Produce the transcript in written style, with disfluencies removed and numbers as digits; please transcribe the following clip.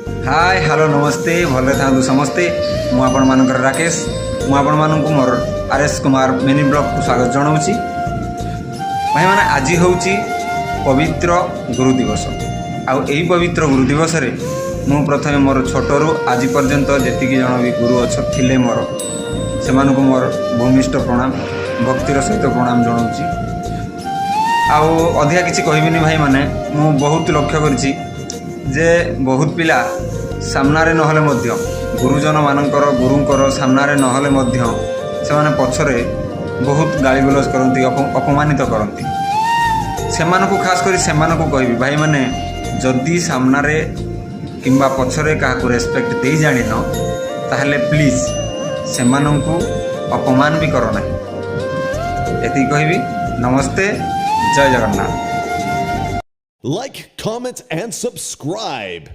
ହାଏ, hello, ନମସ୍ତେ। ଭଲରେ ଥାଆନ୍ତୁ ସମସ୍ତେ। ମୁଁ ଆପଣମାନଙ୍କର ରାକେଶ। ମୁଁ ଆପଣମାନଙ୍କୁ ମୋର ଆର୍ ଏସ୍ କୁମାର ମିନି ବ୍ଲଗ୍କୁ ସ୍ୱାଗତ ଜଣାଉଛି। ଭାଇମାନେ, ଆଜି ହେଉଛି ପବିତ୍ର ଗୁରୁ ଦିବସ। ଆଉ ଏହି ପବିତ୍ର ଗୁରୁ ଦିବସରେ ମୁଁ ପ୍ରଥମେ ମୋର ଛୋଟରୁ ଆଜି ପର୍ଯ୍ୟନ୍ତ ଯେତିକି ଜଣ ବି ଗୁରୁ ଅଛ ଥିଲେ ମୋର, ସେମାନଙ୍କୁ ମୋର ଭୂମିଷ୍ଠ ପ୍ରଣାମ, ଭକ୍ତିର ସହିତ ପ୍ରଣାମ ଜଣାଉଛି। ଆଉ ଅଧିକା କିଛି କହିବିନି ଭାଇମାନେ। ମୁଁ ବହୁତ ଲକ୍ଷ୍ୟ କରିଛି ଯେ ବହୁତ ପିଲା ସାମ୍ନାରେ ନହେଲେ ମଧ୍ୟ, ଗୁରୁଜନମାନଙ୍କର, ଗୁରୁଙ୍କର ସାମ୍ନାରେ ନହେଲେ ମଧ୍ୟ ସେମାନେ ପଛରେ ବହୁତ ଗାଳିଗୁଲଜ କରନ୍ତି, ଅପମାନିତ କରନ୍ତି। ସେମାନଙ୍କୁ, ଖାସ କରି ସେମାନଙ୍କୁ କହିବି ଭାଇମାନେ, ଯଦି ସାମ୍ନାରେ କିମ୍ବା ପଛରେ କାହାକୁ ରେସପେକ୍ଟ ଦେଇ ଜାଣିନ, ତାହେଲେ ପ୍ଲିଜ୍ ସେମାନଙ୍କୁ ଅପମାନ ବି କର ନାହିଁ। ଏତିକି କହିବି। ନମସ୍ତେ, ଜୟ Jagannath. Like, comment, and subscribe.